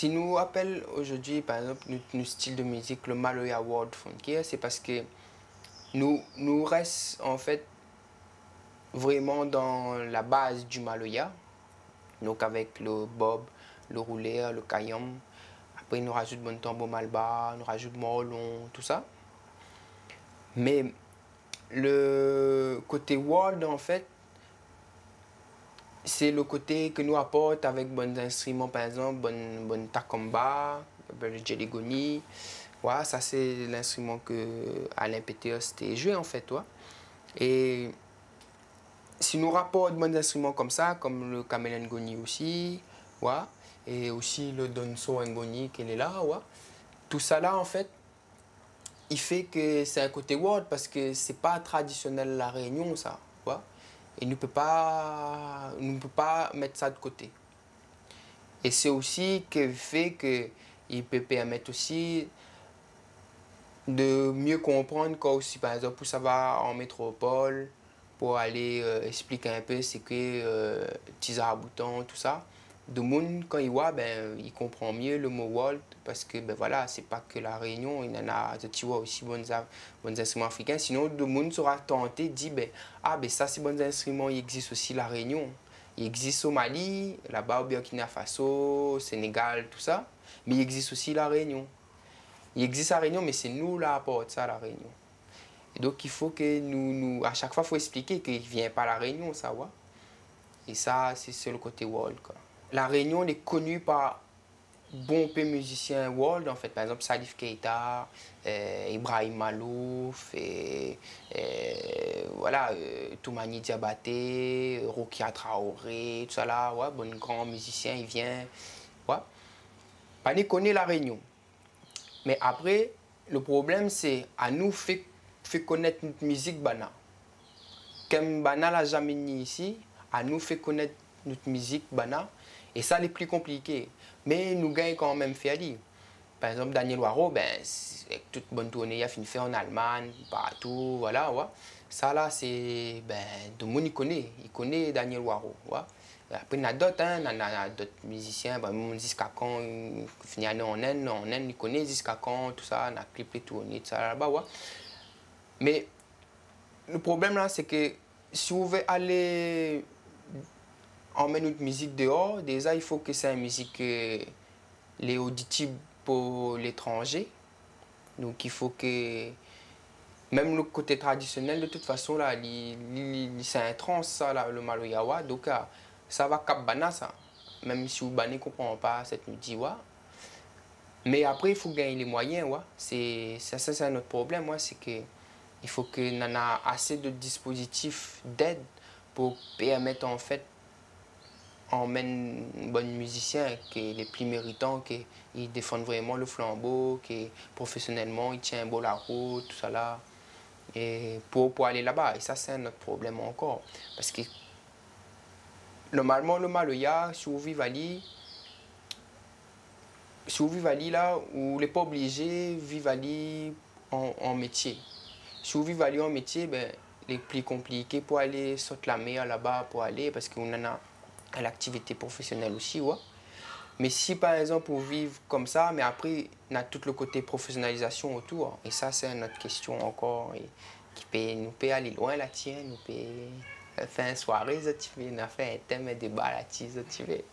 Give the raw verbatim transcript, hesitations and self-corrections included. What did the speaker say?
Si nou apèl zordi, par égzanp, nout, nout stil de mizik, le maloya world funk, sé parske nou, nou rès, an fèt, vréman dan la baz di maloya. Donk, avèk le bob, le roulèr, le kayanm. Apré, nou razout bann tanbour malbar, nou razout morlon, tousa. Mé le koté world, an fèt, sé le koté ke nou aport avèk bann zinstriman, par égzanp, bann, bann takamba, le djeligoni. Voilà, sa sé linstriman ke Alain Peters té zoué, an fèt, ouais. É si nou raport bann zinstriman konmsa, kom le kaméléon goni osi, ouais, é osi le donso ngoni ke lé la, ouais. Tousala, an fèt, i fé ke sé in koté world parske sé pa tradisionèl La Rényon, sa, koi. É nou pé pa, nou pé pa mèt sa de koté. É sé osi ke fé ke i pé pèrmèt osi de myé konprann kan osi, par égzanp, ou sava an métropol, pou alé, euh, èksplik in pé sé ke, euh, ti zarboutan, tousa. Domoun, kan i oi, bin, i konpran myé le mo world, parske, bin, voilà, sé pa ke La Rényon, i nana, zot i oi osi bann za-, bann zinstriman afrikin. Sinon, domoun sora tanté di, bin, ah, bin, sa, sé bann zinstriman, i égzis osi La Rényon. I égzis o Mali, laba, o Burkina Faso, Sénégal, tousa. Mé i égzis osi La Rényon. I égzis La Rényon, mé sé nou la aport sa La Rényon. É donk, i fo ke nou, nou, a shak foi, fo èksplik ke i vien pa La Rényon, sa, oi. É sa, sé, sé le koté world, koi. La Rényon, lé koni par bonpé mizisien world, an fèt. Par égzanp, Salif Keita, euh, Ibrahim Maalouf, é, euh, voilà, euh, Toumani Diabaté, Rokia Traoré, tousala, oi, bann gran mizisien, i vien, oi. Banna i koné La Rényon. Mé apré, le problèm, sé anou fé, fé konèt nout mizik banna. Kom banna la zamé ni isi, anou fé konèt nout mizik banna. É sa, lé pli konpliké. Mé nou gingn kanmèm fé ali. Par égzanp, Danyèl Waro, bin, s-, avèk tout bann tourné li la fine fé an Almagn, partou, voilà, oi. Sa la, sé, bin, domoun i koné, i koné Danyèl Waro, oi. Apré, na dot, in, na, na, na dot mizisien, bin, mèm Ziska Khan, i fine alé an Inn, an Inn, i koné Ziska Khan, tousa, na klip lé tourné, tousa, laba, oi. Mé le problèm la, sé ke si ou vé alé anmèn nout mizik déor, déza, i fo ke sé in mizik, euh, lé oditib pou létranzé. Donk, i fo ke mèm le koté tradisionèl, de tout fason, la, li, li, li, li, sé in trans, sa, la, le maloya, oi. Donk, ah, sa va kap banna, sa. Mèm si ou banna i konpran pa sak nou di, oi. Mé apré, i fo gingn lé moiyin, oi. Sé, sa, sa, sé in not problèm, oi. Sé ke i fo ke nana asé de dispozitif d'èd pou pèrmèt, an fèt, anmèn bann mizisien ke lé pli méritan, ke i défann vréman le flanbo, ke profésionèlman i tienbo la rout, tousala, é pou, pou alé laba. É sa, sé in not problèm ankor. Parske, normalman, le maloya, si ou viv ali, si ou viv ali la, ou lé pa oblizé viv ali an, an métié. Si ou viv ali an métié, bin, lé pli konpliké pou alé sort la mèr laba pou alé, parske ou nana laktivité profésionèl osi, oi. Mé si, par égzanp, ou viv konmsa, mé apré, na tout le koté profésionalizasion otour, é sa, sé in not késtion ankor, é ki pé, nou pé alé loin la, tiens, nou pé fé in soiré, sa, ti vé, na fé in tèm, in déba la, ti, sa, ti vé.